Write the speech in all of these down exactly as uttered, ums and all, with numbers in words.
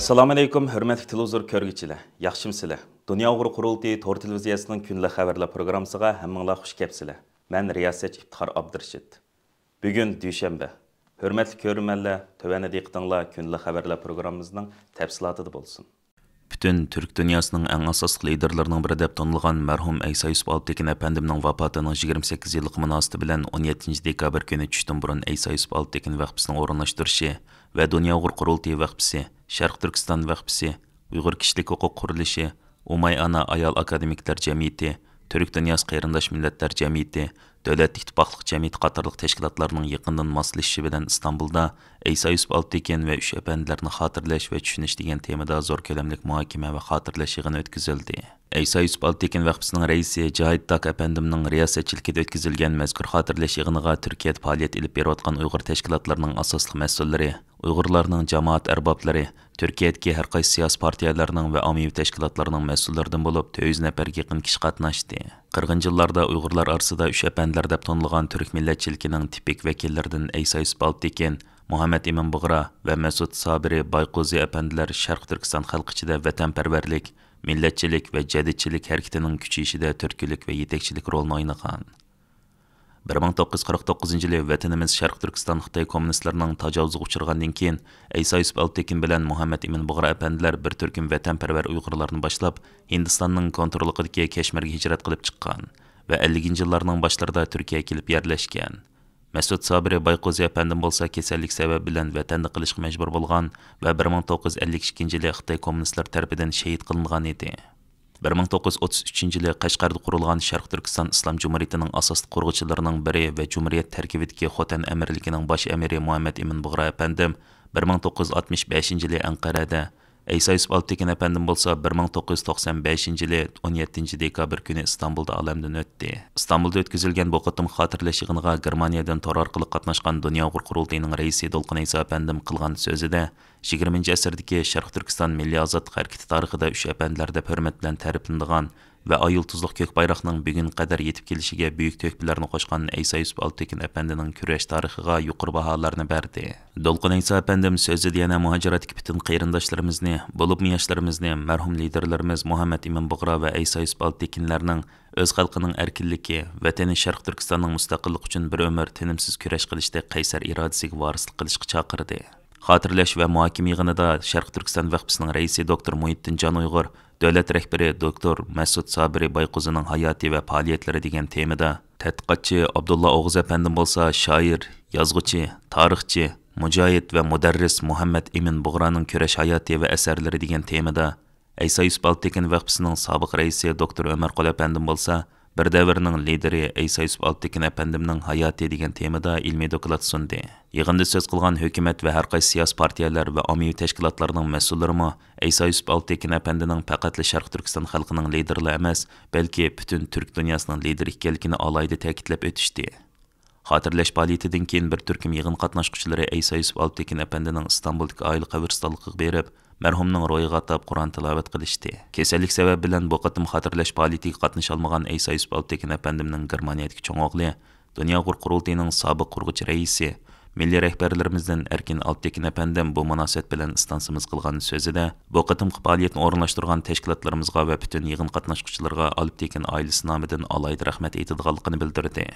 ئەسسالامۇئەلەيكۇم، ھۆرمەتلىك تېلېۋىزور كۆرگۈچىلەر، ياخشىمۇسىلەر؟ دۇنيا ئۇيغۇر قۇرۇلتىيى تور تېلېۋىزىيەسىنىڭ كۈندىلىك خەۋەرلەر پروگراممىسىغا ھەممىڭلار خۇش كەپسىلەر. مەن رىياسەتچى ئىپتىخار ئابدۇرېشىت. بۈگۈن دۈشەنبە. ھۆرمەتلىك كۆرۈرمەنلەر، تۆۋەندە دىققىتىڭلار كۈندىلىك خەۋەرلەر پروگراممىمىزنىڭ تەپسىلاتىدا بولسۇن. پۈتۈن تۈرك دۇنياسىنىڭ ئەڭ ئاساسلىق لىدېرلىرىنىڭ بىرى دەپ تونۇلغان مەرھۇم ئەيسا يۈسۈپ ئالپتېكىن ئەپەندىمنىڭ ۋاپاتىنىڭ يىگىرمە سەككىز يىللىقى مۇناسىۋىتى بىلەن ئون يەتتىنچى دېكابىر كۈنى چۈشتىن بۇرۇن ئەيسا يۈسۈپ ئالپتېكىن ۋەقپىسىنىڭ ئورۇنلاشتۇرۇشى ۋە دۇنيا ئۇيغۇر قۇرۇلتىيى ۋەقپىسى، شەرقىي تۈركىستان ۋەقپىسى، ئۇيغۇر كىشىلىك ھوقۇق قۇرۇلۇشى، ئۇماي ئانا ئايال ئاكادېمىكلار جەمئىيىتى، تۈرك دۇنياسى قېرىنداش مىللەتلەر جەمئىيىتى، دۆلەتلىك ئىتتىپاقلىق جەمئىيىتى قاتارلىق تەشكىلاتلارنىڭ يېقىندىن ماسلىشىشى بىلەن ئىستانبۇلدا ئەيسا يۈسۈپ ئالپتېكىن ۋە ئۈچ ئەپەندىلەرنى خاتىرىلەش ۋە چۈشىنىش دېگەن تېمىدا زور كۆلەملىك مۇھاكىمە ۋە خاتىرىلەش يىغىنى ئۆتكۈزۈلدى. ئەيسا يۈسۈپ ئالپتېكىن ۋەقپىسىنىڭ رەئىسى جاھىت داك ئەپەندىمنىڭ رىياسەتچىلىكىدە ئۆتكۈزۈلگەن مەزكۇر خاتىرىلەش يىغىنىغا تۈركىيەدە پائالىيەت ئېلىپ بېرىۋاتقان ئۇيغۇر تەشكىلاتلىرىنىڭ ئاساسلىق مەسئۇللىرى، ئۇيغۇرلارنىڭ جامائەت ئەربابلىرى، تۈركىيەدىكى ھەر قايسى سىياسىي پارتىيەلەرنىڭ ۋە ئاممىۋى تەشكىلاتلارنىڭ مەسئۇللىرىدىن بولۇپ تۆت يۈز نەپەرگە يېقىن كىشى قاتناشتى. قىرغىنچىللاردا ئۇيغۇرلار ئارىسىدا ئۈچ ئەپەندىلەر دەپ تونۇلغان تۈرك مىللەتچىلىكىنىڭ تىپىك ۋەكىللىرىدىن ئەيسا يۈسۈپ ئالپتېكىن، مۇھەممەد ئىمىن بۇغرا ۋە مەسۇت سابىرى بايقوزى ئەپەندىلەر شەرقىي تۈركىستان خەلقى ئىچىدە ۋەتەنپەرۋەرلىك، مىللەتچىلىك ۋە جەدىدچىلىك ھەرىكىتىنىڭ كۈچىيىشىدە تۈرتكىلىك ۋە يېتەكچىلىك رولىنى ئوينىغان. بىر مىڭ توققۇز يۈز قىرىق توققۇزىنچى يىلى ۋەتىنىمىز شەرقىي تۈركىستان خىتاي كوممۇنىستلىرىنىڭ تاجاۋۇزىغا ئۇچرىغاندىن كېيىن، ئەيسا يۈسۈپ ئالپتېكىن بىلەن مۇھەممەد ئىمىن بۇغرا ئەپەندىلەر بىر تۈركۈم ۋەتەنپەرۋەر ئۇيغۇرلارنى باشلاپ، ھىندىستاننىڭ كونتروللۇقىدىكى كەشمىرگە ھىجرەت قىلىپ چىققان ۋە ئەللىكىنچى يىللارنىڭ باشلىرىدا تۈركىيەگە كېلىپ يەرلەشكەن. مەسۇت سابىرى بايقوزى ئەپەندىم بولسا كېسەللىك سەۋەبى بىلەن ۋەتەندە قېلىشقا مەجبۇر بولغان ۋە بىر مىڭ توققۇز يۈز ئەللىك ئىككىنچى يىلى خىتاي كوممۇنىستلىرى تەرىپىدىن شېھىت قىلىنغان ئىدى. بىر مىڭ توققۇز يۈز ئوتتۇز ئۈچىنچى يىلى قەشقەردە قۇرۇلغان شەرقىي تۈركىستان ئىسلام جۇمھۇرىيىتىنىڭ ئاساسلىق قۇرغۇچىلىرىنىڭ بىرى ۋە جۇمھۇرىيەت تەركىبىدىكى خوتەن ئەمىرلىكىنىڭ باش ئەمىرى مۇھەممەد ئىمىن بۇغرا ئەپەندىم بىر مىڭ توققۇز يۈز ئاتمىش بەشىنچى يىلى ئەنقەرەدە، ئەيسا يۈسۈپ ئالپتېكىن ئەپەندىم بولسا بىر مىڭ توققۇز يۈز توقسان بەشىنچى يىلى ئون يەتتىنچى دېكابىر كۈنى ئىستانبۇلدا ئالەمدىن ئۆتتى. ئىستانبۇلدا ئۆتكۈزۈلگەن بۇ قېتىمقى خاتىرىلەش يىغىنىغا گېرمانىيەدىن تور ئارقىلىق قاتناشقان دۇنيا ئۇيغۇر قۇرۇلتىيىنىڭ رەئىسى دولقۇن ئەيسا ئەپەندىم قىلغان سۆزىدە، يىگىرمىنچى ئەسىردىكى شەرقىي تۈركىستان مىللىي ئازادلىق ھەرىكىتى تارىخىدا ئۈچ ئەپەندىلەر دەپ ھۆرمەت بىلەن تەرىپلىنىدىغان ۋە ئاي يۇلتۇزلۇق كۆك بايراقنىڭ بۈگۈنگە قەدەر يېتىپ كېلىشىگە بۈيۈك تۆھپىلەرنى قوشقان ئەيسا يۈسۈپ ئالپتېكىن ئەپەندىنىڭ كۈرەش تارىخىغا يۇقىرى باھالارنى بەردى. دولقۇن ئەيسا ئەپەندىم سۆزىدە يەنە مۇھاجىرەتتىكى پۈتۈن قېرىنداشلىرىمىزنى، بولۇپمۇ ياشلىرىمىزنى مەرھۇم لىدېرلىرىمىز مۇھەممەد ئىمىن بۇغرا ۋە ئەيسا يۈسۈپ ئالپتېكىنلەرنىڭ ئۆز خەلقىنىڭ ئەركىنلىكى، ۋەتىنى شەرقىي تۈركىستاننىڭ مۇستەقىللىقى ئۈچۈن بىر ئۆمۈر تىنىمسىز كۈرەش قىلىشتەك قەيسەر ئىرادىسىگە ۋارىسلىق قىلىشقا چاقىردى. خاتىرىلەش ۋە مۇھاكىمە يىغىنىدا شەرقىي تۈركىستان ۋەقپىسىنىڭ رەئىسى دوكتور مۇھىتتىن جان ئۇيغۇر، دۆلەت رەھبىرى دوكتور مەسۇت سابىرى بايقوزىنىڭ ھاياتى ۋە پائالىيەتلىرى دېگەن تېمىدا، تەتقىقاتچى ئابدۇللا ئوغۇز ئەپەندىم بولسا شائىر، يازغۇچى، تارىخچى، مۇجاھىد ۋە مۇدەررىس مۇھەممەد ئىمىن بۇغرانىڭ كۈرەش ھاياتى ۋە ئەسەرلىرى دېگەن تېمىدا، ئەيسا يۈسۈپ ئالپتېكىن ۋەقپىسىنىڭ سابىق رەئىسى دوكتور ئۆمەرقۇل ئەپەندىم بولسا، بىر دەۋرنىڭ لىدېرى ئەيسا يۈسۈپ ئالپتېكىن ئەپەندىمنىڭ ھاياتى دېگەن تېمىدا ئىلمىي دوكلات سۇندى. يىغىندا سۆز قىلغان ھۆكۈمەت ۋە ھەر قايسى سىياسىي پارتىيەلەر ۋە ئاممىۋى تەشكىلاتلارنىڭ مەسئۇللىرىمۇ ئەيسا يۈسۈپ ئالپتېكىن ئەپەندىنىڭ پەقەتلا شەرقىي تۈركىستان خەلقىنىڭ لىدېرىلا ئەمەس، بەلكى پۈتۈن تۈرك دۇنياسىنىڭ لىدېرى ئىكەنلىكىنى ئالاھىدە تەكىتلەپ ئۆتۈشتى. خاتىرىلەش پائالىيىتىدىن كېيىن بىر تۈركۈم يىغىن قاتناشقۇچىلىرى ئەيسا يۈسۈپ ئالپتېكىن ئەپەندىنىڭ ئىستانبۇلدىكى ئائىلە قەبرىستانلىقىغا بېرىپ، مەرھۇمنىڭ روھىغا ئاتاپ قۇرئان تىلاۋەت قىلىشتى. كېسەللىك سەۋەبى بىلەن بۇ قېتىم خاتىرىلەش پائالىيىتىگە قاتنىشالمىغان ئەيسا يۈسۈپ ئالپتېكىن ئەپەندىمنىڭ گېرمانىيەدىكى چوڭ ئوغلى، دۇنيا ئۇيغۇر قۇرۇلتىيىنىڭ سابىق قۇرغۇچى رەئىسى، مىللىي رەھبەرلىرىمىزدىن ئەركىن ئالپتېكىن ئەپەندىم بۇ مۇناسىۋەت بىلەن ئىستانسىمىزغا قىلغان سۆزىدە، بۇ قېتىمقى پائالىيەتنى ئورۇنلاشتۇرغان تەشكىلاتلىرىمىزغا ۋە پۈتۈن يىغىن قاتناشقۇچىلىرىغا ئالپتېكىن ئائىلىسى نامىدىن ئالاھىدە رەھمەت ئېيتىدىغانلىقىنى بىلدۈردى.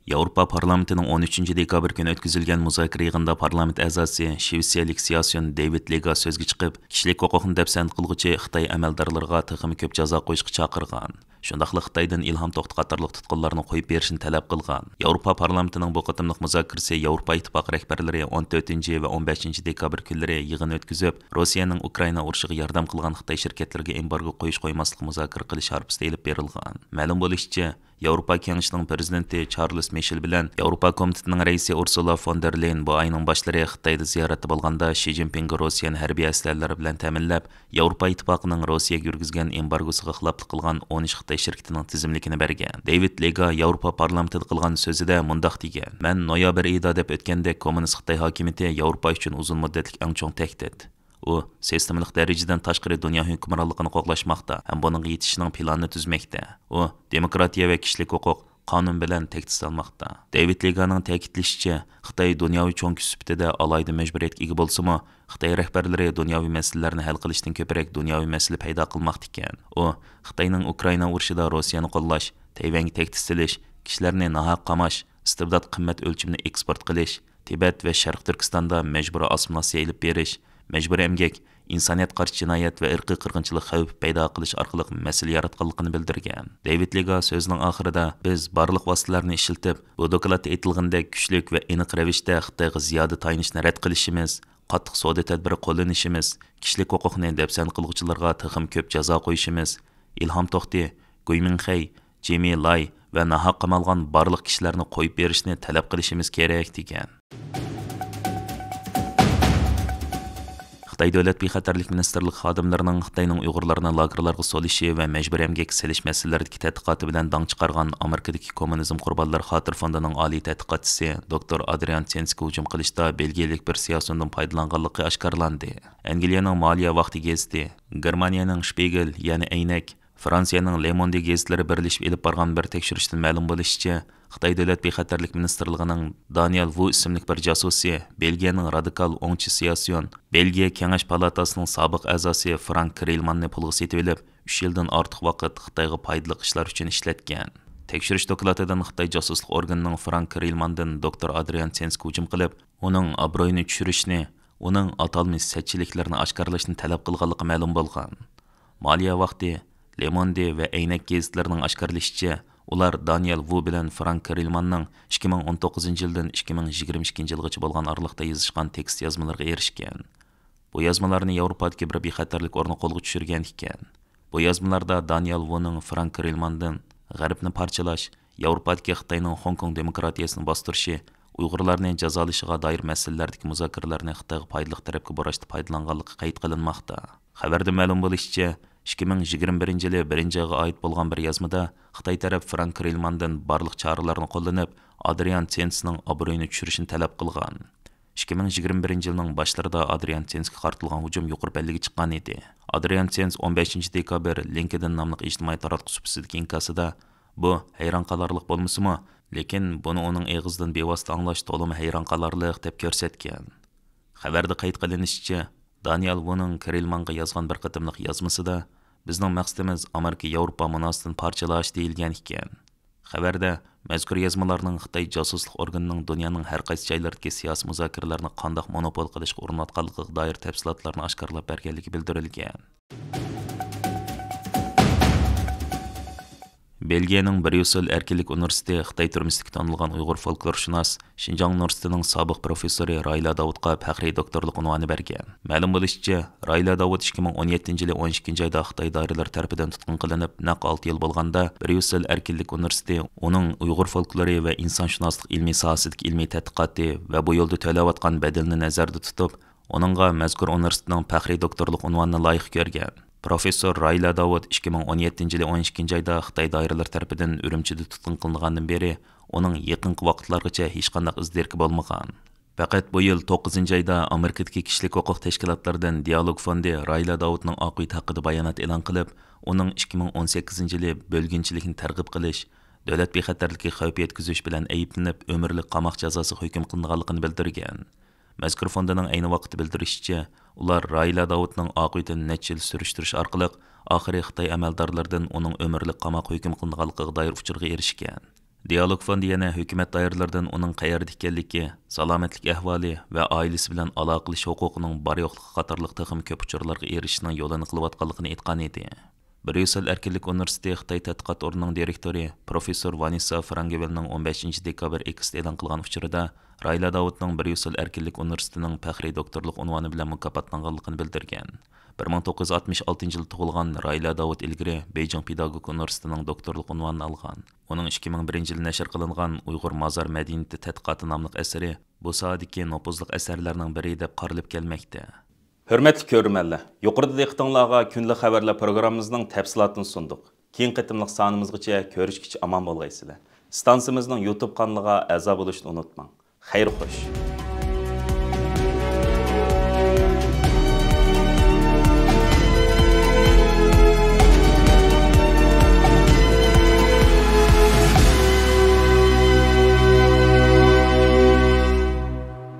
ياۋروپا پارلامېنتىنىڭ ئون ئۈچىنچى دېكابىر كۈنى ئۆتكۈزۈلگەن مۇزاكىرە يىغىنىدا پارلامېنت ئەزاسى، شىۋېتسىيەلىك سىياسىيون دېۋىد لېگا سۆزگە چىقىپ، كىشىلىك ھوقۇقنى دەپسەندە قىلغۇچى خىتاي ئەمەلدارلىرىغا تېخىمۇ كۆپ جازا قويۇشقا چاقىرغان. شۇنداقلا خىتايدىن ئىلھام توختى قاتارلىق تۇتقۇنلارنى قويۇپ بېرىشنى تەلەپ قىلغان. ياۋروپا پارلامېنتىنىڭ بۇ قېتىملىق مۇزاكىرىسى ياۋروپا ئىتتىپاقى رەھبەرلىرى ئون تۆتىنچى ۋە ئون بەشىنچى دېكابىر كۈنلىرى يىغىن ئۆتكۈزۈپ، روسىيەنىڭ ئۇكرائىنا ئۇرۇشىغا ياردەم قىلغان خىتاي شىركەتلىرىگە ئېمبارگو قويۇش-قويماسلىق مۇزاكىرە قىلىش ھارپىسىدا ئېلىپ بېرىلغان. مەلۇم بولۇشىچە، ياۋروپا كېڭىشىنىڭ پىرېزىدېنتى چارلز مىشېل بىلەن ياۋروپا كومىتېتىنىڭ رەئىسى ئۇرسۇلا فون دېر لېيېن بۇ ئاينىڭ باشلىرى خىتايدا زىيارەتتە بولغاندا، شى جىنپىڭغا روسىيەنى ھەربىي ئەسلىھەلەر بىلەن تەمىنلەپ، ياۋروپا ئىتتىپاقىنىڭ روسىيەگە يۈرگۈزگەن ئېمبارگوسىغا خىلاپلىق قىلغان ئون ئۈچ خىتاي شىركىتىنىڭ تىزىملىكىنى بەرگەن. دېۋىد لېگا ياۋروپا پارلامېنتىدا قىلغان سۆزىدە مۇنداق دېگەن: «مەن نويابىر ئېيىدا دەپ ئۆتكەندەك، كوممۇنىست خىتاي ھاكىمىيىتى ياۋروپا ئۈچۈن ئۇزۇن مۇددەتلىك ئەڭ چوڭ تەھدىت. ئۇ سىستېمىلىق دەرىجىدىن تاشقىرى دۇنيا ھۆكۈمرانلىقىنى قوغلاشماقتا ھەم بۇنىڭغا يېتىشىشنىڭ پىلانىنى تۈزمەكتە. ئۇ دېموكراتىيە ۋە كىشىلىك ھوقۇق، قانۇن بىلەن تەھدىت سالماقتا. دېۋىد لېگانىڭ تەكىتلىشىچە، خىتاي دۇنياۋى چوڭ كۈچ سۈپىتىدە ئالاھىدە مەجبۇرىيەتكە ئىگە بولسىمۇ، خىتاي رەھبەرلىرى دۇنياۋى مەسىلىلەرنى ھەل قىلىشتىن كۆپرەك دۇنياۋى مەسىلە پەيدا قىلماقتا ئىكەن. ئۇ خىتاينىڭ ئۇكرائىنا ئۇرۇشىدا روسىيەنى قوللاش، تەيۋەنگە تەھدىت سېلىش، كىشىلەرنى ناھەق قاماش، ئىستىبدات قىممەت ئۆلچىمىنى ئېكسپورت قىلىش، تىبەت ۋە شەرقىي تۈركىستاندا مەجبۇرىي ئاسسىمىلياتسىيە ئېلىپ بېرىش، مەجبۇرىي ئەمگەك، ئىنسانىيەتكە قارشى جىنايەت ۋە ئىرقىي قىرغىنچىلىق خەۋپى پەيدا قىلىش ئارقىلىق مەسىلە ياراتقانلىقىنى بىلدۈرگەن. دېۋىد لېگا سۆزىنىڭ ئاخىرىدا، بىز بارلىق ۋاسىتىلەرنى ئىشلىتىپ، بۇ دوكلاتتا ئېيتىلغىنىدەك كۈچلۈك ۋە ئېنىق رەۋىشتە خىتايغا زىيادە تايىنىشنى رەت قىلىشىمىز، قاتتىق سودا تەدبىرى قوللىنىشىمىز، كىشىلىك ھوقۇقنى دەپسەندە قىلغۇچىلارغا تېخىمۇ كۆپ جازا قويۇشىمىز، ئىلھام توختى، گۇي مىڭخېي، جىمى لاي ۋە ناھەق قامالغان بارلىق كىشىلەرنى قويۇپ بېرىشنى تەلەپ قىلىشىمىز كېرەك، دېگەن. خىتاي دۆلەت بىخەتەرلىك مىنىستىرلىقى خادىملىرىنىڭ خىتاينىڭ ئۇيغۇرلارنى لاگېرلارغا سولىشى ۋە مەجبۇرىي ئەمگەككە سېلىش مەسىلىلىرىدىكى تەتقىقاتى بىلەن داڭ چىقارغان ئامېرىكىدىكى كوممۇنىزم قۇربانلىرى خاتىرە فوندىنىڭ ئالىي تەتقىقاتچىسى دوكتور ئادرىيان سېنسكى ھۇجۇم قىلىشتا بېلگىيەلىك بىر سىياسىيوندىن پايدىلانغانلىقى ئاشكارىلاندى. ئەنگلىيەنىڭ مالىيە ۋاقتى گېزىتى، گېرمانىيەنىڭ شپىگېل، يەنى ئەينەك، فرانسىيەنىڭ لېموندې گېزىتلىرى بىرلىشىپ ئېلىپ بارغان بىر تەكشۈرۈشتىن مەلۇم بولۇشىچە، خىتاي دۆلەت بىخەتەرلىك مىنىستىرلىقىنىڭ دانىيال ۋۇ ئىسىملىك بىر جاسۇسى بېلگىيەنىڭ رادىكال ئوڭچى سىياسىيون، بېلگىيە كېڭەش پالاتاسىنىڭ سابىق ئەزاسى فرانك كرېلماننى پۇلغا سېتىۋېلىپ، ئۈچ يىلدىن ئارتۇق ۋاقىت خىتايغا پايدىلىق ئىشلار ئۈچۈن ئىشلەتكەن. تەكشۈرۈش دوكلاتىدىن خىتاي جاسۇسلۇق ئورگىنىنىڭ فرانك كرېلماندىن دوكتور ئادرىيان سېنسكى ھۇجۇم قىلىپ، ئۇنىڭ ئابرۇيىنى چۈشۈرۈشنى، ئۇنىڭ ئاتالمىش سەتچىلىكلىرىنى ئاشكارىلاشنى تەلەپ قىلغانلىقى مەلۇم بولغان. مالىيە ۋاقتى، لېموندې ۋە ئەينەك گېزىتلىرىنىڭ ئاشكارىلىشىچە، ئۇلار دانىيال ۋۇ بىلەن فرانك كرېلماننىڭ ئىككى مىڭ ئون توققۇزىنچى يىلدىن ئىككى مىڭ يىگىرمە ئىككىنچى يىلغىچە بولغان ئارىلىقتا يېزىشقان تېكىست يازمىلىرىغا ئېرىشكەن. بۇ يازمىلارنى ياۋروپادىكى بىر بىخەتەرلىك ئورنى قولغا چۈشۈرگەن ئىكەن. بۇ يازمىلاردا دانىيال ۋۇنىڭ فرانك كرېلماندىن غەربنى پارچىلاش، ياۋروپادىكى خىتاينىڭ خوڭكوڭ دېموكراتىيەسىنى باستۇرۇشى، ئۇيغۇرلارنى جازالىشىغا دائىر مەسىلىلەردىكى مۇزاكىرىلەرنى خىتايغا پايدىلىق تەرەپكە بۇراشتا پايدىلانغانلىقى قەيت قىلىنماقتا. خەۋەردە مەلۇم بولۇشىچە، ئىككى مىڭ يىگىرمە بىرىنچى يىلى بىرىنچى ئايغا ئائىت بولغان بىر يازمىدا خىتاي تەرەپ فرانك كرېلماندىن بارلىق چارىلەرنى قوللىنىپ، ئادرىيان سېنسنىڭ ئابرۇيىنى چۈشۈرۈشنى تەلەپ قىلغان. ئىككى مىڭ يىگىرمە بىرىنچى يىلنىڭ باشلىرىدا ئادرىيان سېنسكا قارىتىلغان ھۇجۇم يۇقىرى پەللىگە چىققان ئىدى. ئادرىيان سېنس ئون بەشىنچى دېكابىر لىنكېدىن ناملىق ئىجتىمائىي تاراتقۇ سۇپىسىدىكى ئىنكاسىدا، بۇ ھەيران قالارلىق بولمىسىمۇ، لېكىن بۇنى ئۇنىڭ ئېغىزىدىن بىۋاسىتە ئاڭلاش تولىمۇ ھەيران قالارلىق، دەپ كۆرسەتكەن. خەۋەردە قەيت قىلىنىشىچە، دانىيال ۋۇنىڭ كرېلمانغا يازغان بىر قېتىملىق يازمىسىدا، بىزنىڭ مەقسىتىمىز ئامېرىكا ياۋروپا مۇناسىۋىتىنى پارچىلاش، دېيىلگەن ئىكەن. خەۋەردە مەزكۇر يازمىلارنىڭ خىتاي جاسۇسلۇق ئورگىنىنىڭ دۇنيانىڭ ھەر قايسى جايلىرىدىكى سىياسىي مۇزاكىرىلەرنى قانداق مونوپول قىلىشقا ئۇرۇنۇۋاتقانلىقىغا دائىر تەپسىلاتلارنى ئاشكارىلاپ بەرگەنلىكى بىلدۈرۈلگەن. بېلگىيەنىڭ بريۇسسېل ئەركىنلىك ئۇنىۋېرسىتېتى خىتاي تۈرمىسىدىكى تونۇلغان ئۇيغۇر فولكلورشۇناس، شىنجاڭ ئۇنىۋېرسىتېتىنىڭ سابىق پروفېسسورى راھىلە داۋۇتقا پەخرىي دوكتورلۇق ئۇنۋانى بەرگەن. مەلۇم بولۇشىچە، راھىلە داۋۇت ئىككى مىڭ ئون يەتتىنچى يىلى ئون ئىككىنچى ئايدا خىتاي دائىرىلىرى تەرىپىدىن تۇتقۇن قىلىنىپ، نەق ئالتە يىل بولغاندا، بريۇسسېل ئەركىنلىك ئۇنىۋېرسىتېتى ئۇنىڭ ئۇيغۇر فولكلورى ۋە ئىنسانشۇناسلىق ئىلمىي ساھەسىدىكى ئىلمىي تەتقىقاتى ۋە بۇ يولدا تۆلەۋاتقان بەدىلىنى نەزەردە تۇتۇپ، ئۇنىڭغا مەزكۇر ئۇنىۋېرسىتېتنىڭ پەخرىي دوكتورلۇق ئۇنۋانىنى لايىق كۆرگەن. پروفېسسور راھىلە داۋۇت ئىككى مىڭ ئون يەتتىنچى يىلى ئون ئىككىنچى ئايدا خىتاي دائىرىلىرى تەرىپىدىن ئۈرۈمچىدە تۇتقۇن قىلىنغاندىن بېرى، ئۇنىڭ يېقىنقى ۋاقىتلارغىچە ھېچقانداق ئىز دېرىكى بولمىغان. پەقەت بۇ يىل توققۇزىنچى ئايدا ئامېرىكىدىكى كىشىلىك ھوقۇق تەشكىلاتلىرىدىن دىئالوگ فوندى راھىلە داۋۇتنىڭ ئاقىۋىتى ھەققىدە بايانات ئېلان قىلىپ، ئۇنىڭ ئىككى مىڭ ئون سەككىزىنچى يىلى بۆلگۈنچىلىكنى تەرغىب قىلىش، دۆلەت بىخەتەرلىكىگە خەۋپ يەتكۈزۈش بىلەن ئەيىبلىنىپ، ئۆمۈرلۈك قاماق جازاسىغا ھۆكۈم قىلىنغانلىقىنى بىلدۈرگەن. مەزكۇر فوندىنىڭ ئەينى ۋاقىتتا بىلدۈرۈشىچە، ئۇلار راھىلە داۋۇتنىڭ ئاقىۋىتىنى نەچچە يىل سۈرۈشتۈرۈش ئارقىلىق، ئاخىرى خىتاي ئەمەلدارلىرىدىن ئۇنىڭ ئۆمۈرلۈك قاماققا ھۆكۈم قىلىنغانلىقىغا دائىر ئۇچۇرغا ئېرىشكەن. دىئالوگ فوندى يەنە ھۆكۈمەت دائىرىلىرىدىن ئۇنىڭ قەيەردە ئىكەنلىكى، سالامەتلىك ئەھۋالى ۋە ئائىلىسى بىلەن ئالاقىلىشىش ھوقۇقىنىڭ بار-يوقلۇقى قاتارلىق تېخىمۇ كۆپ ئۇچۇرلارغا ئېرىشىشنىڭ يولىنى قىلىۋاتقانلىقىنى ئېيتقان ئىدى. بريۇسسېل ئەركىنلىك ئۇنىۋېرسىتېتى خىتاي تەتقىقات ئورنىنىڭ دىرېكتورى پروفېسسور ۋانېسسا فرانگېۋېلنىڭ ئون بەشىنچى دېكابىر ئېكستا ئېلان قىلغان ئۇچۇرىدا، راھىلە داۋۇتنىڭ بريۇسسېل ئەركىنلىك ئۇنىۋېرسىتېتىنىڭ پەخرىي دوكتورلۇق ئۇنۋانى بىلەن مۇكاپاتلانغانلىقىنى بىلدۈرگەن. بىر مىڭ توققۇز يۈز ئاتمىش ئالتىنچى يىلى تۇغۇلغان راھىلە داۋۇت ئىلگىرى بېيجىڭ پېداگوگىكا ئۇنىۋېرسىتېتىنىڭ دوكتورلۇق ئۇنۋانىنى ئالغان. ئۇنىڭ ئىككى مىڭ بىرىنچى يىلى نەشر قىلىنغان ئۇيغۇر مازار مەدەنىيىتى تەتقىقاتى ناملىق ئەسىرى بۇ ساھەدىكى نوپۇزلۇق ئەسەرلەرنىڭ بىرى دەپ قارىلىپ كەلمەكتە. ھۆرمەتلىك كۆرۈرمەنلەر، يۇقىرىدا دىققىتىڭلارغا كۈندىلىك خەۋەرلەر پروگراممىمىزنىڭ تەپسىلاتىنى سۇندۇق. كېيىنكى قېتىملىق سانىمىزغىچە كۆرۈشكىچە ئامان بولغايسىلەر. ئىستانسىمىزنىڭ يۇتۇب قانىلىغا ئەزا بولۇشنى ئۇنتۇماڭ. خەير خوش.